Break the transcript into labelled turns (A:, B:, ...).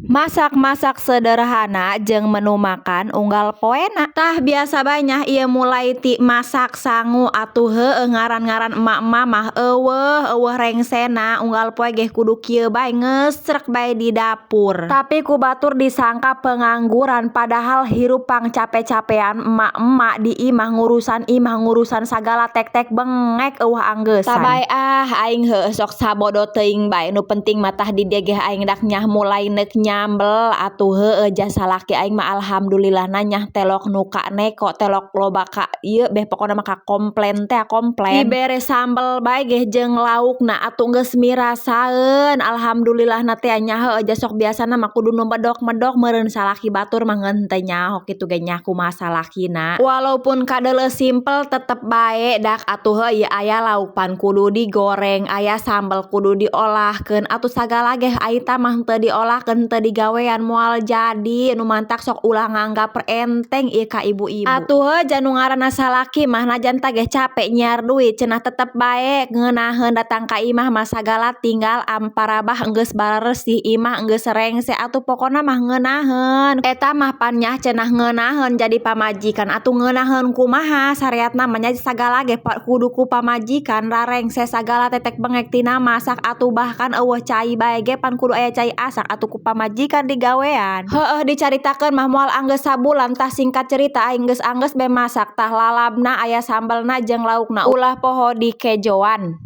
A: Masak-masak sederhana jeung menu makan unggal poena. Tah, biasa bae nya ieu mulai ti masak sangu atuh. Heueuh, ngaran-ngaran emak-emak mah euweuh euweuh rengsena, unggal poe ge kudu kieu bae, ngesrek bae di dapur. Tapi ku batur disangka pengangguran, padahal hirup pang cape-capean emak-emak di imah, ngurusan imah, ngurusan sagala, tek-tek bengek euweuh anggeusan. Tabae ah, aing heueuh sok sabodo teuing bae, nu penting mah tah di dieu ge aing dak nyah mulai neuk nyambel atuh. Heueuh, jasa salaki aing mah alhamdulillah nyah telok nu ka neko, telok loba ka ieu beh, pokona mah ka komplen teh komplen. Dibere sambel bae ge jeung laukna atuh geus mirasaeun alhamdulillahna teh nya. Heueuh, ja sok biasana mah kudu nu medok-medok meureun salaki batur mah, ngeun teu nyaho kitu ge nya kumaha salakina. Walaupun kadeuleu simpel, tetep bae dak atuh heuh ieu aya lauk pan kudu digoreng, aya sambel kudu diolahkeun atuh, sagala ge aita mah teu diolahkeun, teu digawean moal jadi. Nu mantak sok ulah nganggap enteng ieu ka ibu-ibu atuh. Heuh, ja nu ngaranna salaki mah najan tah ge capek nyiar duit cenah, tetep bae ngeunaheun datang ka imah mah sagala tinggal amparabah geus bararesih, imah geus rengse atuh, pokona mah ngeunaheun eta mah pan nyah cenah ngeunaheun jadi pamajikan atuh. Ngeunaheun kumaha sareatna mah nya sagala ge kudu ku pamajikan rarengse sagala, tetek bengek tina masak atuh, bahkan euweuh cai bae ge pan kudu aya cai asak atuh, ku pamajikan digawean. Heueuh, dicaritakeun mah moal anggeus sabulan. Tah, singkat cerita aing geus anggeus be masak. Tah, lalabna aya sambelna jeung laukna, ulah poho dikejoan.